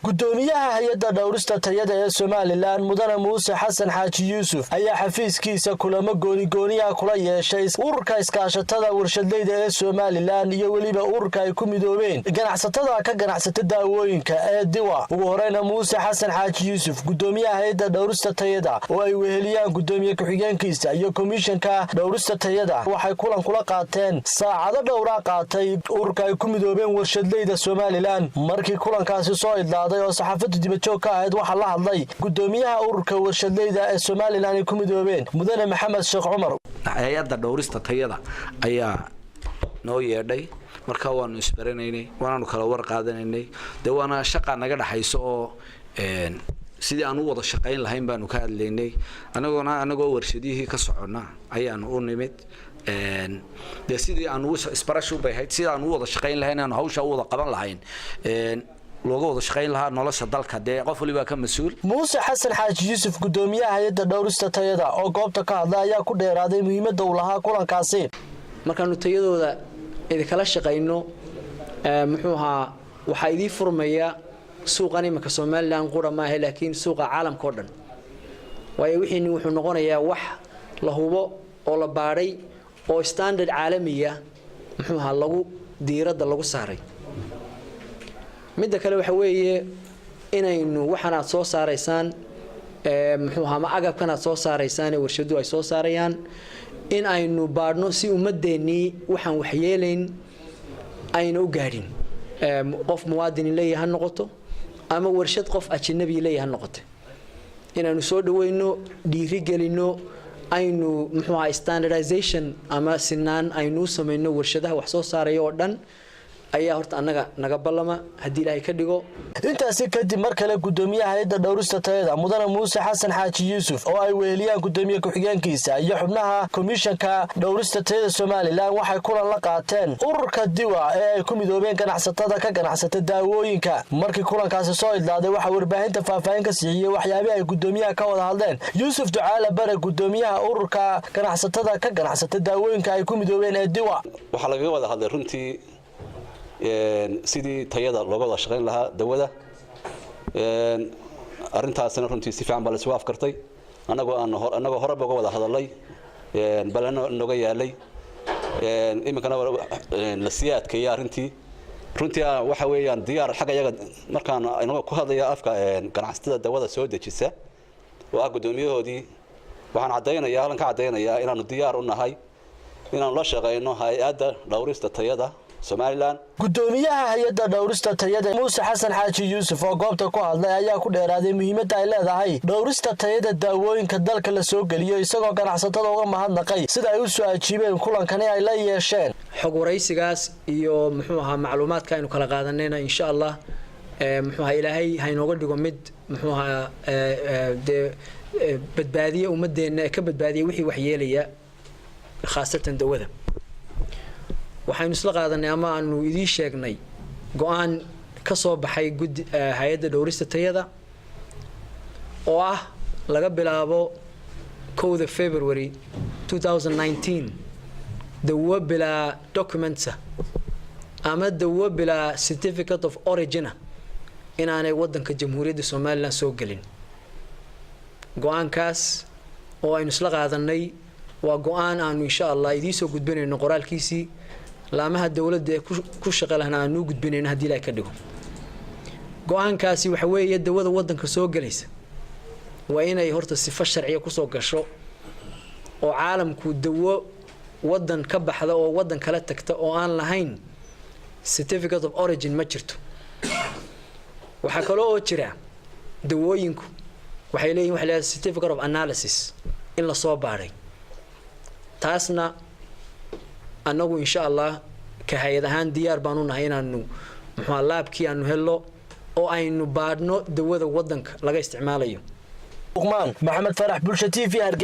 Gudoomiyaha hay-adda dhowrista tayada ee Somaliland, Mudane Muuse Xasan Xaaji Yuusuf, ayaa xafiiskiisa kulamo goonigooniya kula yeeshay ururka iskaashatada warshadleyda ee Somaliland iyo weliba ururka ay ku midoobeen ganacsatada ka ganacsata daawooyinka ee Diwa. Ugu horeyna, Muuse Xasan Xaaji Yuusuf, gudoomiyaha hay-adda dhowrista tayada, oo ay weheliyaan gudoomiye ku-xigeenkiisa iyo komishanka dhowrista tayada, waxay kulan kula qaateen saacado dhowraa qaatay ururka ay ku midoobeen warshadleyda Somaliland. Markii kulankaasi soo idlaaday oo saxaafaddu dibajoog ka ahayd, waxaa la hadlay gudoomiyaha ururka warshadleyda ee Somaliland ay ku midoobeen, Mudane Maxamed Sheekh Cumar. Hay-adda dhowrista tayada ayaa noo yeedhay. Markaa waanu isbaranaynay, waanaanu kala war qaadanaynay. Dee waana shaqa naga dhexayso oo sidii aan u wada shaqayn lahayn baanu ka hadlaynay. Anagona anagoo warshadihii ka soconna ayaanu u nimid. Dee sidii aanu isbarashu bay ahayd, sidii aan u wada shaqayn lahayn, aanu hawsha u wada qaban lahayn, looga wada shaqayn lahaa nolosha dalka. Dee qof walibaa ka mas-uul. Muuse Xasan Xaaji Yuusuf, gudoomiyaha hay-adda dhowrista tayada, oo goobta ka hadlay, ayaa ku dheeraaday muhiimadda uu lahaa kulankaasi. Markaanu tayadooda idinkala shaqayno, muxuu ahaa, waxaa idii furmaya suuqan iminka Somaliland qura maaha, laakiin suuqa caalamka oo dhan. Waayo, wixiini wuxuu noqonayaa wax la hubo oo la baadhay oo standard caalamiya, muxuu ahaa, lagu diiradda lagu saaray. Midda kale waxa weeye inaynu waxan aad soo saaraysaan, muxuu ahaa, ama agabkan aad soo saaraysaan ee warshadu ay soo saarayaan, in aynu baadhno si ummadeennii waxaan waxyeelayn ayna u gaadhin. Qof muwaadini leeyahay ha noqoto ama warshad qof ajnabi leeyahay ha noqoto, inaanu soo dhaweyno, dhiirigelino, aynu, muxuu ahaa, standardization ama sinaan aynu u samayno warshadaha wax soo saaraya oo dhan ayaa horta annaga naga ballama, haddii Ilaahay ka dhigo. Intaasi kadib, mar kale gudoomiyaha hay-adda dhowrista tayada, Mudane Muuse Xasan Xaaji Yuusuf, oo ay weheliyaan gudoomiye ku-xigeenkiisa iyo xubnaha komishanka dhowrista tayada Somaliland, waxay kulan la qaateen ururka Diwa ee ay ku midoobeen ganacsatada ka ganacsata daawooyinka. Markii kulankaasi soo idlaaday, waxaa warbaahinta faahfaahin ka siiyey waxyaabihii ay gudoomiyaha ka wada hadleen Yuusuf Ducaale Bare, gudoomiyaha ururka ganacsatada ka ganacsata daawooyinka ay ku midoobeen ee Diwa. Waxaa lagaga wada hadlay runtii sidii tayada looga wada shaqayn lahaa dawada. Arrintaasina runtii si fiican baa la isugu afkartay, annagoo aan annagoo horeba uga wada hadalay, balana nooga yaalay, iminkana la sii adkeeyay arrintii. Runtii waxa weeyaan diyaar xagga iyaga markaan inagoo ku hadlaya afka ganacsatada dawada soo dejisa oo ah guddoomiyahoodii, waxaan caddaynayaa, halkan ka caddaynayaa, inaanu diyaar u nahay inaanu la shaqayno hay-adda dhowrista tayada Somaliland. Gudoomiyaha hay-adda dhowrista tayada, Muuse Xasan Xaaji Yuusuf, oo goobta ku hadlay, ayaa ku dheeraaday muhiimadda ay leedahay dhowrista tayada daawooyinka dalka la soo geliyo, isagoo ganacsatada uga mahadnaqay sida ay u soo ajiibeen kulankani ay la yeesheen. Xog waraysigaas iyo, muxuu ahaa, macluumaadka aynu kala qaadanayna, insha Allah, muxuu ahaa, Ilaahay ha inooga dhigo mid, muxuu ahaa, dee badbaadiya ummadeenna, ka badbaadiya wixii waxyeelaya, khaasatan dawada. Waxaynu isla qaadanay ama aanu idiin sheegnay go-aan ka soo baxay guddi hay-adda dhowrista tayada oo ah laga bilaabo 1da February 2019, dawo bilaa documents ah ama dawo bilaa certificate of origin ah inaanay wadanka Jamhuuriyadda Somaliland soo gelin. Go-aankaas oo aynu isla qaadanay waa go-aan aanu, insha Allah, idiin soo gudbinayno qoraalkiisii, laamaha dowladda ee ku shaqo lahna aanu u gudbinayno, haddii Ilahay ka dhigo. Go-aankaasi waxa weeye, dawada waddanka soo gelaysa waa inay horta sifo sharciya kusoo gasho, oo caalamku dawo waddan ka baxda oo waddan kala tagta oo aan lahayn certificate of origin ma jirto. Waxaa kaloo oo jira, dawooyinku waxay leeyihin waxa leeyahay certificate of analysis, in lasoo baadhay. Taasna annagu, insha Allah, ka hay-ad ahaan diyaar baan u nahay inaanu, muxua, lab-kii aanu helno oo aynu baadhno dawada waddanka laga isticmaalayo. Luqmaan Maxamed Farax, Bulsha TV, Hargeysa.